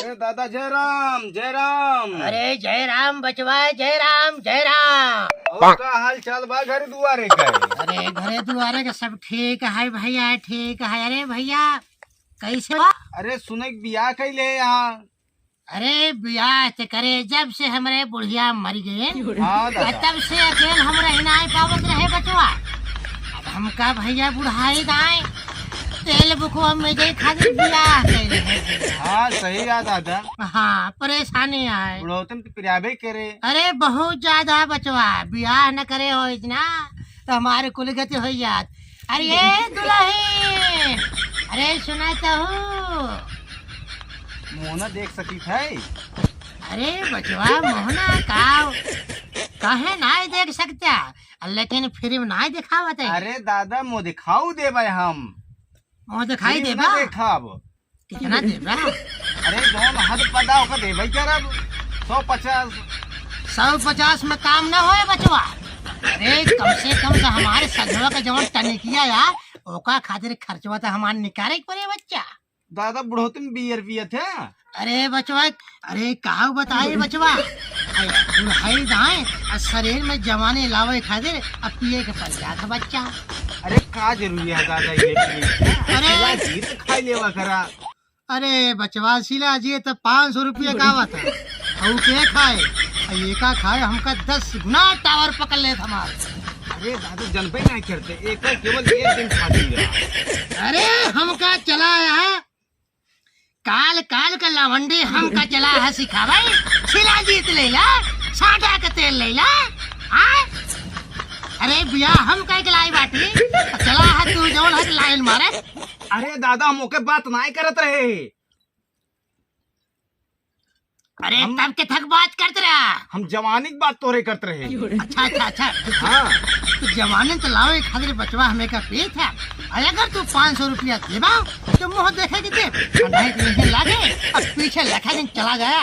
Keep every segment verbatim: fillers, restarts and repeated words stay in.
ए दादा, जय राम, जय राम। अरे जय राम बचवा, जय राम, जय राम। और का हाल चाल बा घरे दुआरे का? अरे घरे दुआरे के सब ठीक है भैया, ठीक है। अरे भैया कैसे बा? अरे सुने के बियाह कैले यहाँ? अरे बियाह ते करे जब से हमरे बुढ़िया मर गए, हाँ दादा। तब से अकेल हम रह नाई पावत रहे बचवा। अब हमका भैया बुढ़ाई दाए, तेल बुकवा में दे खातिर बियाह कैले हैं। हाँ, सही बात दादा। हाँ, परेशानी आए। बुढ़ौतन तो पिराबे करे। अरे बहुत ज्यादा बचवा, बियाह न करे हो इतना तो हमारे कुल गति हो जात। अरे ए दुलहिन, अरे सुना तो हूँ। मोहना देख सकित है। अरे बचवा मोहना का, काहे नाई देख सकता, लेकिन फिल्म नाई दिखावत है। अरे दादा, मुँह दिखाऊ देबे हम। मुँह दिखाई फिल्म देबा? ना देखब। कितना देबा? अरे जौन हद पदा ओका देबे करब। सौ पचास। सौ पचास में काम ना होए बचवा। अरे कम से कम तो हमारे सजवा के जौन टनिकिया यार, ओका खातिर खर्चवा तो हमार निकाले के पड़े बच्चा। दादा, बुढ़ौती में बियर पियत है। अरे बचवा, अरे काऊ बताई बचवा, अरे बुढ़ाई दाए आ शरीर में जवानी लावे खातिर अब पिए के पड़ जात है बच्चा। अरे का जरूरी है दादा ये पिए? अरे शिलाजीत खाई लेवा करा। अरे बचवा, शिलाजीत तो पाँच सौ रुपया का आवत है, और के खाए, और ये का खाए, हमका दस गुना टावर पकड़ लेत हमार। अरे दादा, जनबे नहीं करते, एक केवल एक दिन खाती है। अरे हमका चला है काल काल का लवंडी, हमका चला है सिखावे, शिलाजीत ले ला, साटा के तेल ले ला। हाँ? अरे बिया हम कह के लाई बाटी, चला है तू जौन है लाइन मारे। अरे दादा, हम ओके बात नाई करत रहे। अरे हम तब के थक बात करत रहा। हम जवानी की बात तोरे करत रहे। अच्छा, अच्छा, अच्छा। हाँ। तो जवानी तो लावे खातिर बचवा हमें का पीत है। और अगर तू पाँच सौ रुपया देबा तो मुँह देखे के दे। और नहीं तो यहीं लागे, अब पीछे लेखा दिन चला गया।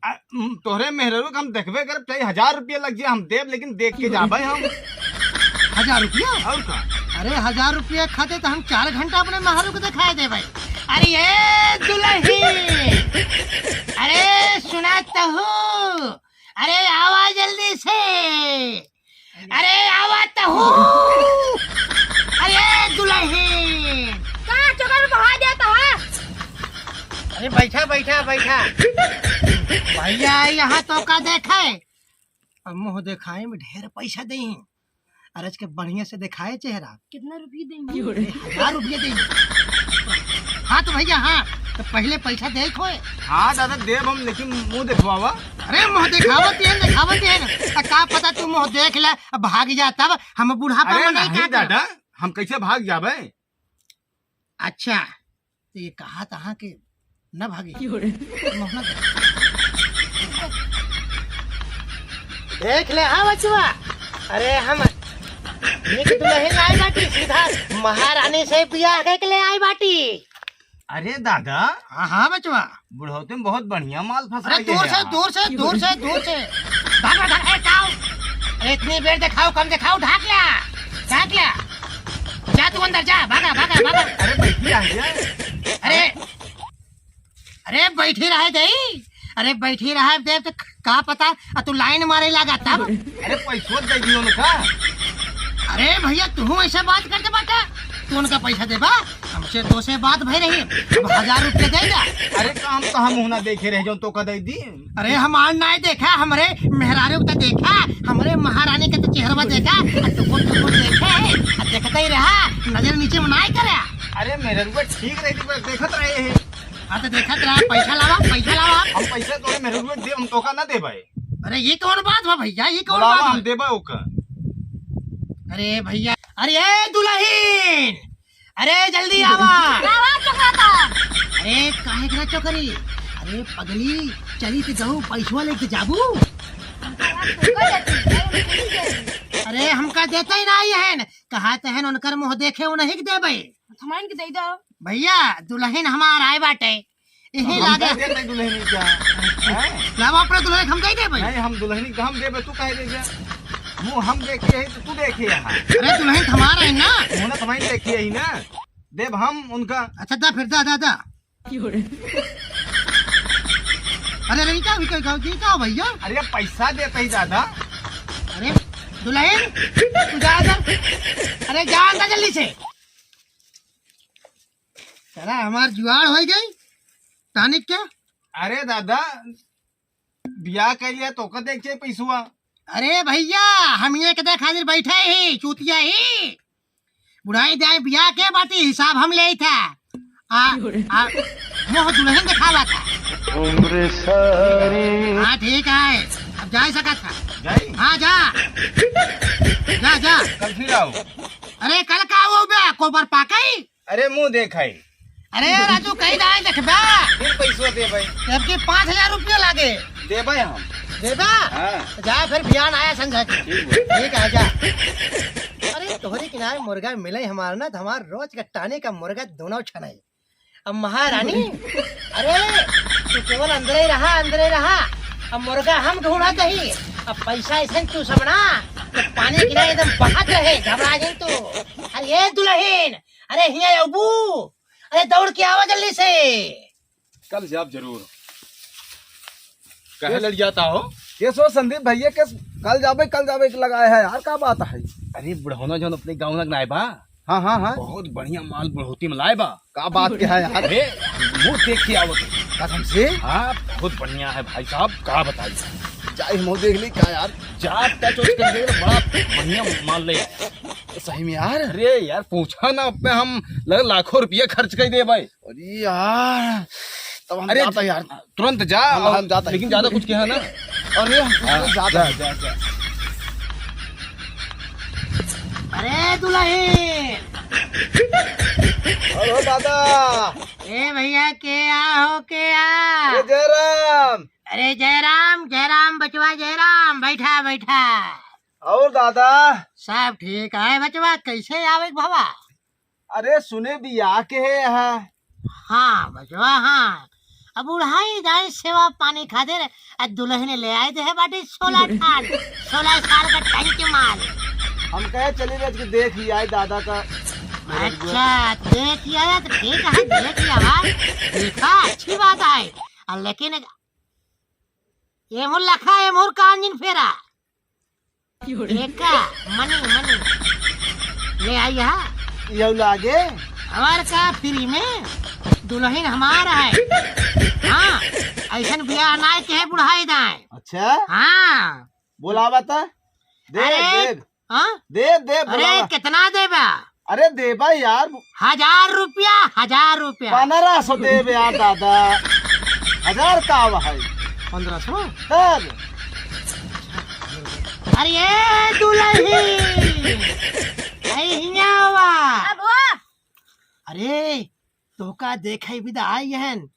आ, हम्म, तोहरे मेहरारू के हम देखबे करब, चाहे हजार रुपया लग जाए, हम देब, लेकिन देख के जाबे हम। हजार रुपया? और का? अरे, हजार रुपया खाते तो हम चार घंटा अपने मेहरारू को दिखाए देबे। अरे, ए दुलही, अरे, सुना तो हूँ, अरे, आवा जल्दी से। अरे, आवा तो हूँ। अरे, दुलही। का चोकर बहा देता है? अरे, बैठा, बैठा, बैठा। भैया, यहाँ तो का देखे? अब मुँह देखाए में ढेर पैसा देही। अरे, आज के बढ़िया से देखाए चेहरा। कितना रुपये देंगे? अरे, हजार रुपये देंगे। हाँ तो भैया, हाँ, तो पहले पैसा दे खोए। हाँ दादा, देब हम, लेकिन मुँह देखवावा। अरे, मुँह देखावत है, देखावत है। आ, का पता तू मुँह देख ले, अब भाग जा, तब हम बुढ़ापा अरे में नहीं नहीं काटब। दादा, हम कैसे भाग जाबे? अच्छा, तो ये कहा तहाँ के न भागी। मोहना दे। देख ले, हाँ बचवा, अरे हम निक दुलहिन आई बाटी, सीधा महारानी से बियाह के ले आई बाटी। अरे दादा। हाँ, हाँ बचवा। बुढ़ौती में बहुत बढ़िया माल फंसा अरे है दूर से, यार। दूर से, दूर से, दूर से। भाग, भाग, भाग, ए, काऊ। अरे इतनी बेर देखाओ, कम देखाओ, ढाक ल्या, ढाक ल्या। जा तू अंदर जा, भागा, भागा, भागा। अरे बैठी रह जा। अरे, अरे बैठी रहे दे, अरे बैठी रहे दे तो का पता, आ तू लाइन मारे लागा तब। अरे पैसो दे दियो उनका। अरे भैया, तू ऐसे बात करते बाटा, तू उनका पैसा देबा? हमसे तो से बात भई रही, अब हजार रुपया दे जा। अरे काम तो हम मुँह ना देखे रहे जो तो का दे दी। अरे हमार नाई देखा, हमरे मेहरारू का देखा, हमरे महारानी के तो चेहरवा देखा, आ टुकुर टुकुर देखे, आ देखते ही रहा, नजर नीचे में नाई करे। अरे मेहरारू ठीक रही थी, पर देखत रहे हैं। हाँ तो देखत रहा, पैसा लावा, पैसा लावा। हम पैसा तोरे मेहरारू दे, हम तोका ना दे भाई। अरे ये कौन बात बा भैया, ये कौन बुलावा, बात बा? हम देबे ओका। अरे भैया, अरे ए दुलहिन, अरे जल्दी आवा। का बात चोकरा था? अरे काहे के ना चोकरी? अरे पगली, चली तो जाऊ, पैसवा लेके जाबू। अरे हमका देते ही ना आई है, कहा ते हैं उनकर मुँह देखे, उन्हीं के देबे। थमाइन के दे दो। भैया, दुलहिन हमार आए बाटे। यही हम लागे। दे देते दुलहिनी का। हैं? लावा अपने दुलहिन हम दे देबे। नहीं, हम दुलहिनी का हम देबे, तू काहे दे जा? मुँह हम देखे ही तो तू देखे यहाँ। अरे दुलहिन हमारा है ना। मुँह ना थमाइन देखे ही ना। देब हम उनका। अच्छा दा फिर दा, दा, दा। क्यों रे? अरे, अरे, ई का, ई का, ई का, ई का भइया? अरे, पैसा देत ही दादा। अरे, दुलहिन, तू जा, जा। अरे, जा अंदर जल्दी से। साला हमार जुआड़ होइ गई। टानिक क्या? अरे दादा, बियाह कइ लिया तो का देख चाहिए पैसुआ? अरे भइया, हम ये कदे खातिर बैठे ही, चूतिया ही। बुढ़ाई दाई बियाह के बाटी हिसाब हम लेइ था। आ, आ, मोह दुलहिन देखावा था। हाँ, ठीक है, अब जाइ सकत था। जाई? हाँ, जा। जा, जा। कल फिर आओ। अरे, कल का हो बे, कोबर पाकई? अरे, मुँह देखाई। अरे, राजू, कहीं ना देखबे। फिर पैसवा देबै। जबकि पाँच हजार रुपया लागे। देबै हम। देबा? हाँ। जा फिर बिहान आया संझा के। ठीक बा। ठीक है, जा। अरे, तोहरे किनारे मुर्गा मिले हमार ना, तो हमार रोज का टाने का मुर्गा दोनों छनाई। अब महारानी, अरे, तू केवल अंदरे रहा, अंदरे रहा। अब मुर्गा हम ढूंढत ही। अब पैसा ऐसे तू सब ना, तो पानी किनारे एकदम बहत रहे, घबरा गई तू। अरे, ये दुलहिन, अरे, हियाँ अबू, अरे, दौड़ के आवा जल्दी से। कल जाब जरूर। काहे लड़ जाता हो? ये सो संदीप भइया के कल जाबे, कल जाबे के लगाए है यार, का बात है? अरे, बुढ़ौना जौन अपने गाँव ना आए बा, हाँ, हाँ, हाँ। बहुत बढ़िया माल बुढ़ौती में लाए बा। का बात के है यार? अरे, मुँह देख के आवत है। कसम से? हाँ, बहुत बढ़िया है भाई साहब, का बताई। जाई हम देख ली का यार? जा touch वच कर देख, बड़ा बढ़िया माल ले आया। सही में यार? अरे यार, पूछा ना, अब पे हम लग लाखों रुपया खर्च कर दे भाई। अरे यार, तब हम अरे जाता यार। तुरंत जा, हम, और हम जाता लेकिन ज्यादा कुछ कहा ना। अरे हम हाँ, जाता जा, है। जा, जा। अरे दुलहिन। अरे दादा। ए भइया, के आ हो, के आ? अरे जयराम। अरे जयराम, जयराम बचवा, जयराम, बैठा, बैठा। और दादा? सब ठीक है बचवा, कैसे आवे के भवा? अरे सुने बियाह के है यहाँ। हाँ बचवा, हाँ। अब बुढ़ाई जाए सेवा पानी खातिर, आ दुलहिन ले आए दे है बाटी सोलह ठान, सोलह साल का टंकी माल। हम कहे चली रज के देख ही आए दादा का। अच्छा, देख ही आया तो ठीक है, देख ही आवा। देखा, अच्छी बात है। आ, लेकिन ये मुर लखा, ये मुर कान जिन फेरा। एका मनी, मनी। ले आई हा। यौ लागे। हमार का free में दुलहिन हमार है। हाँ, ऐसन बियाह नाय के बुढ़ाई दाए। अच्छा? हाँ। बोलावा ता। दे, अरे, दे। हाँ? दे, दे, अरे, बोलावा। कितना देबा? अरे देबा यार। हजार रुपया, हजार रुपया। पन्द्रह सौ देबे यार दादा। हजार का आवा है? पन्द्रह सौ? तब? अरे ए दुलही, अरे हियाँ आवा। अब वो? अरे, तोहका देखे बिदा आई हन।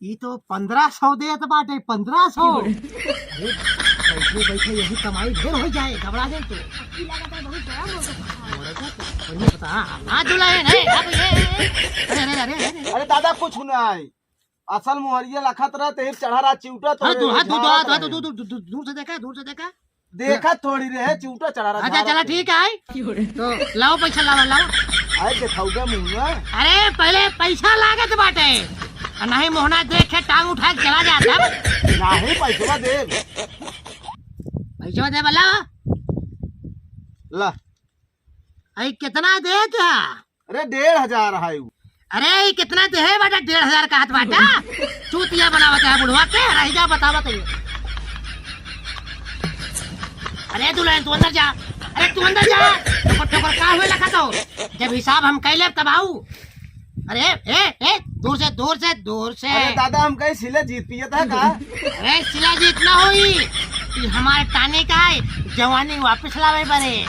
ई तो पन्द्रह सौ देत बाटे, पन्द्रह सौ। अरे, बैठे बैठे यही कमाई ढेर हो जाए, घबरा जाए तू। अबकी लागत है बहुत बड़ा मुर्गा फंसा है। मुर्गा तो बढ़िया पता, हाँ, हाँ, दुलही है, अब ये, ये, ये। अरे, अरे, अरे, अरे, अरे। अरे दादा, कुछ ना है। असल मोहरिया लखत रहे, तेर चढ़ा रहा, चिउटा तो हाँ, दू-, हाँ, दू-, झाड़ा दू-, रहे। दू-, दू-, दू-, दूर से देखा, दूर से देखा। देखा थोड़ी रहे, चिउटा चढ़ा रहा, अच्छा, झाड़ा चला, तो। ठीक है। तो लाओ पैसा, लाओ, लाओ। अरे, दिखाऊगा मुँह में। अरे, पहले पैसा लागत बाटे। आ नहीं मोहना देख के टांग उठा के चला जाता। नहीं, पैसवा दे। पैसवा दे, बोला। ला। अरे, कितना देत है? अरे, डेढ़ हजार है उ। अरे, ई कितना देहे बाटा? डेढ़ हजार कहत बाटा। चूतिया बनावत है बुढ़वा के, रह जा बतावत है। अरे दुलहिन, तू अंदर जा। अरे, तू अंदर जा। ठोकर, ठोकर का हुए लखा तो? जब हिसाब हम कइ लेब तब आऊ। अरे, ए, ए, दूर से, दूर से, दूर से। अरे दादा, हम कहीं सिला जीत पियत है का? अरे, सिला जीत ना होई। ई हमारे टाने का है, जवानी वापस लावे बरे।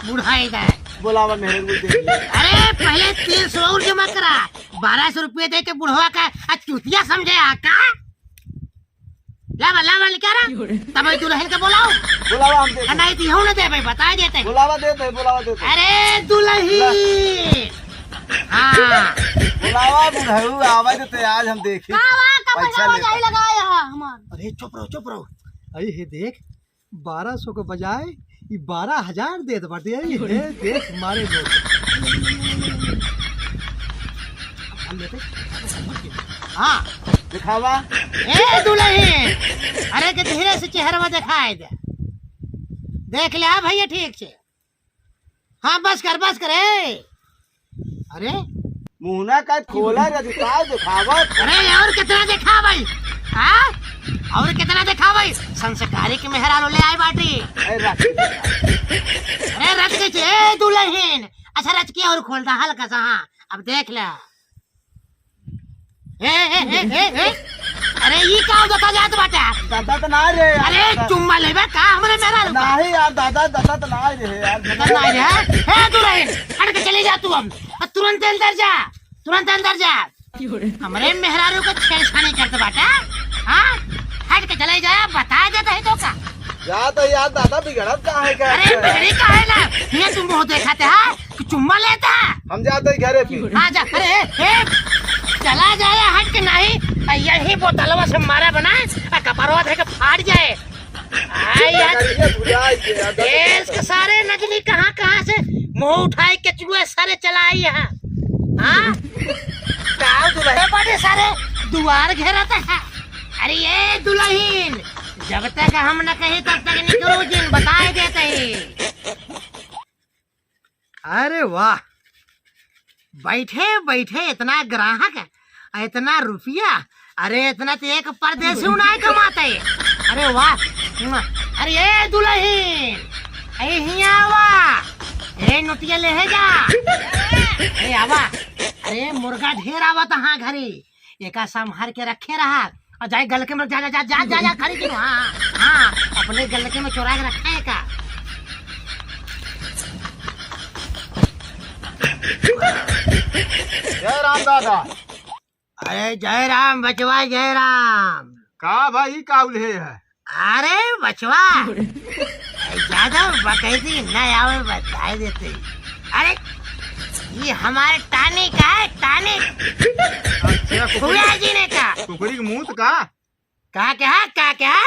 बुढ़ाई गए। बोलावा मेरे को दे। अरे, पहले तीन सौ और जमा करा, बारह सौ रुपये दे के बुढ़वा का आज चूतिया समझे आ का? लावा, लावा, निकारा। तब ई दुलहिन के बोलाओ। बोलावा हम देते। आ, नहीं, दिहो ना दे भाई, बता देते हैं। बोलावा देते हैं, बोलावा देते हैं। अरे, दुलही। ला। हाँ। बोलावा बुढ़ऊ, आवा देते, आज हम देखी। का बा, का पैसा पैसा लेता। लगाए है हमार। अरे, चुप रहो, चुप रहो। अरे, हे देख, बारह सौ के बजाय ई बारह हजार देत बाटे। अरे हे देख मारे लोग। हाँ। दिखावा। ए दुलहिन, अरे के धीरे से चेहरवा देखाए दे। देख ले, हाँ भइया, ठीक से। हाँ, बस कर, बस कर, ए। अरे? मुँह ना का खोला रे, का देखावा? अरे, और कितना देखावइ? हाँ? और कितना देखावइ? संस्कारी के मेहरारू ले आए बाटी। अरे, रख। अरे, रख के, ए दुलहिन। अच्छा, रच के और खोल दा हल्का सा, हाँ। अब देख ले। ए, ए, ए, ए, ए। अरे, ई का दता जात बाटे? दता त ना रे यार। अरे, चुम्मा लेबे का हमरे मेहरारू का? नाही यार, दादा, दता त ना रे यार। दता ना रे, हाँ? ए, दुलहिन, हट के चली जा तू अब। अब तुरंत अंदर जा, तुरंत अंदर जा। हमरे मेहरारू के छेड़छाड़ी करत बाटे, हाँ? हट के चले जा, बताइ देत ही तो का। जा तो यार दादा, बिगड़त का है का? अरे, बिगड़ी का है ना? ये तुम मुँह देखाते हैं? कि चुम्मा लेता है? हम जाते ही घरे पे। हाँ, जा। अरे, ए, ए, चला जाए हट के नाही, आ यही बोतलवा से मारा बनाए, आ कपड़वा धे के फाड़ जाए। आ यार, करिए भुलाई के, आ, देश के सारे नजनी कहाँ, कहाँ से मुँह उठाए के चुए सारे चला आई यहाँ। हाँ? का दुलहे बड़े सारे दुआर घेरत है। अरे ये दुलहिन, जब तक हम न कही तब तक निकरो जिन, बताए देते ही। अरे वाह, बैठे बैठे इतना ग्राहक, इतना रुपया, अरे इतना तो एक परदेसी नाय कमाते। अरे वाह, अरे ए दुलहिन, ए हियाँ आवा, ए नोटिया लेहे जा, ए आवा, अरे मुर्गा ढेर आवत हाँ घरे, एका संभार के रखे रहा। और जाए गलके में जा, जा, जा, जा, जा, जा, खड़ी की, हाँ, हाँ, अपने गलके में चोरा के रखा है का? जय राम दादा। अरे जय राम बचवा, जय राम। का भाई, का उल्हे है? अरे बचवा, ज्यादा बकैती न आवे, बताए देते। अरे, ये हमारे टॉनिक है, टॉनिक। अच्छा, कुकरी, फुआ जी ने कहा। कुकरी के मूत का? का कहा, का कहा?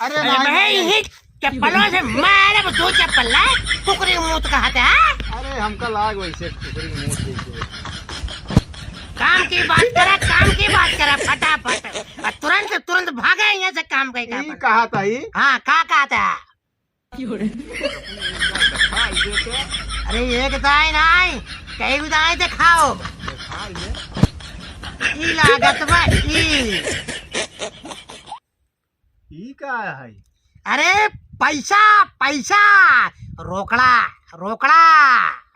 अरे अरे नहीं, भाई, नहीं। ये चप्पलों से मारे, वो दो चप्पल लाए, कुकरी के मूत कहा था। अरे, हमका लाग वैसे कुकरी के मूत जैसे। काम की बात करा, काम की बात करा, फटाफट। और तुरंत, तुरंत भागा यहाँ से काम कहीं का ई अपन। कहा था ई? हाँ, का कहा था? अरे एक दाई नाई, कई भी दाई देखाओ। ई लागत बा, ई। ई का है? अरे पैसा, पैसा, रोकड़ा, रोकड़ा।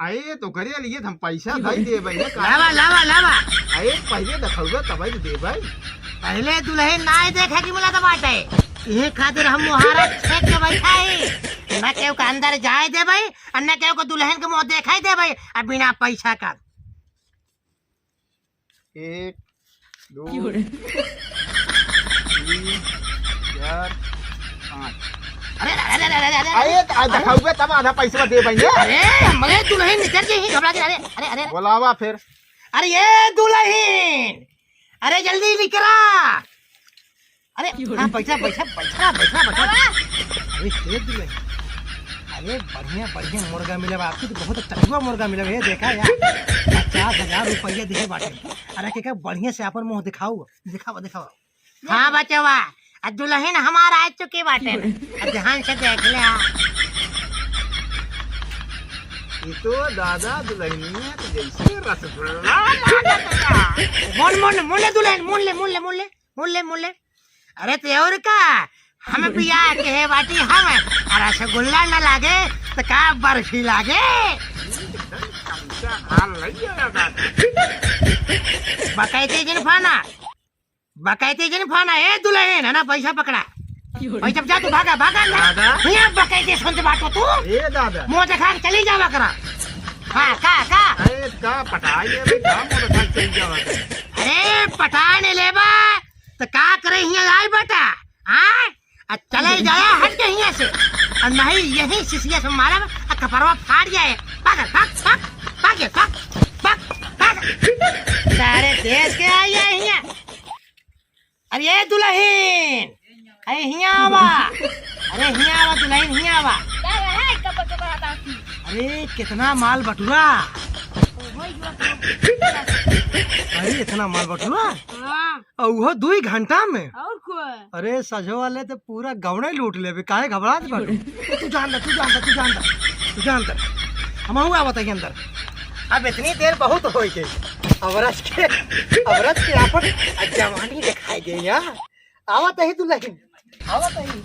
अरे तो करे लिए हम पैसा दे देबै ना का? लावा, लावा, लावा। अरे पहले देखौबे तबै तो देबै। पहले दुलहिन नाई देखे की मिलत बाटे, इहे खातिर हम मुहारा छेक के बैठा ही। न केहू के अंदर जाए देबै, और न केहू के दुलहिन के मुँह देखाई देबै, अब बिना पैसा का। एक, दो, क्यों रे? तीन, चार, पाँच। अरे, अरे, अरे, अरे, अरे, अरे। अरे, आ, देखौबे तब आधा पैसा देबै ने। अरे, हमरे दुलहिन निकल गई, घबरा के, अरे, अरे, अरे, अरे। बोलावा फिर। अरे, ये दुलहिन, अरे, जल्दी निकरा। अरे, क्यों रे? हाँ, बैठा, बैठा, बैठा, बैठा, बैठा। बाबा। अरे, तेज दुलहिन। अरे, बढ़िया, बढ़िया मुर्गा मिला बा। आपकी तो बहुत टटुआ मुर्गा मिला बा। ये देखा यार, पचास हजार रुपया दिहे बाटे। अरे, के, के बढ़िया से अपन मुँह दिखाओ, दिखाओ, दिखाओ। हाँ बचवा, आ दुलहिन हमार आ चुकी बाटे, आ ध्यान से देख ले। आ। ये तो दादा दुलहिनिया तो जैसे रसगुल्ला लागत बा। मुन, मुन, मुन ले दुलहिन, मुन ले, मुन ले, मुन ले, मुन ले, मुन ले। अरे ते और का, हम बियाह के है बाटी हम, आ रसगुल्ला न लागे तो का बर्फी लागे? एकदम चमचा माल नहीं है दादा। बकैती जिन फाना, बकैती जिन फाना, ए दुलहिन, है ना, पैसा पकड़ा। पैसा जा, तू भागा, भागा ना। दादा। हियाँ बकैती सुनत बाटो तू। ए दादा। मुँह देखा के चली जावा करा। हाँ, का, का? अरे, का पटाई है भाई, का मुँह देखा के चली जावा करा? अरे, पटाने लेबा, तो का करे हियाँ आए बेटा? हाँ? आ चले जाया हट के हियाँ से। और नहीं, यही सिसिया से मारब, आ कपड़वा फाट जाए। भाग, भाग, भाग, भाग, भाग, भाग। सारे देश के आई है हियाँ। अरे ये दुलहिन, अरे हियाँ आवा, अरे हियाँ आवा दुलहिन, हियाँ आवा। का है? कब, कब आता है? अरे कितना माल बटुरा। ओ, वही जो। अरे ना माल बटुआ। हाँ। और वो दुई घंटा में। और को? अरे सजो वाले तो पूरा गौड़े लूट लेबे, काहे घबरात बाटू? तू जान दे, तू जान दे, तू जान दे, तू जान दे। हम हुआ बताइए अंदर। अब इतनी देर बहुत हो गई। अवरज के, अवरज के आपन जवानी दिखाई गई यार। आवत ही दुल्हन, आवत ही।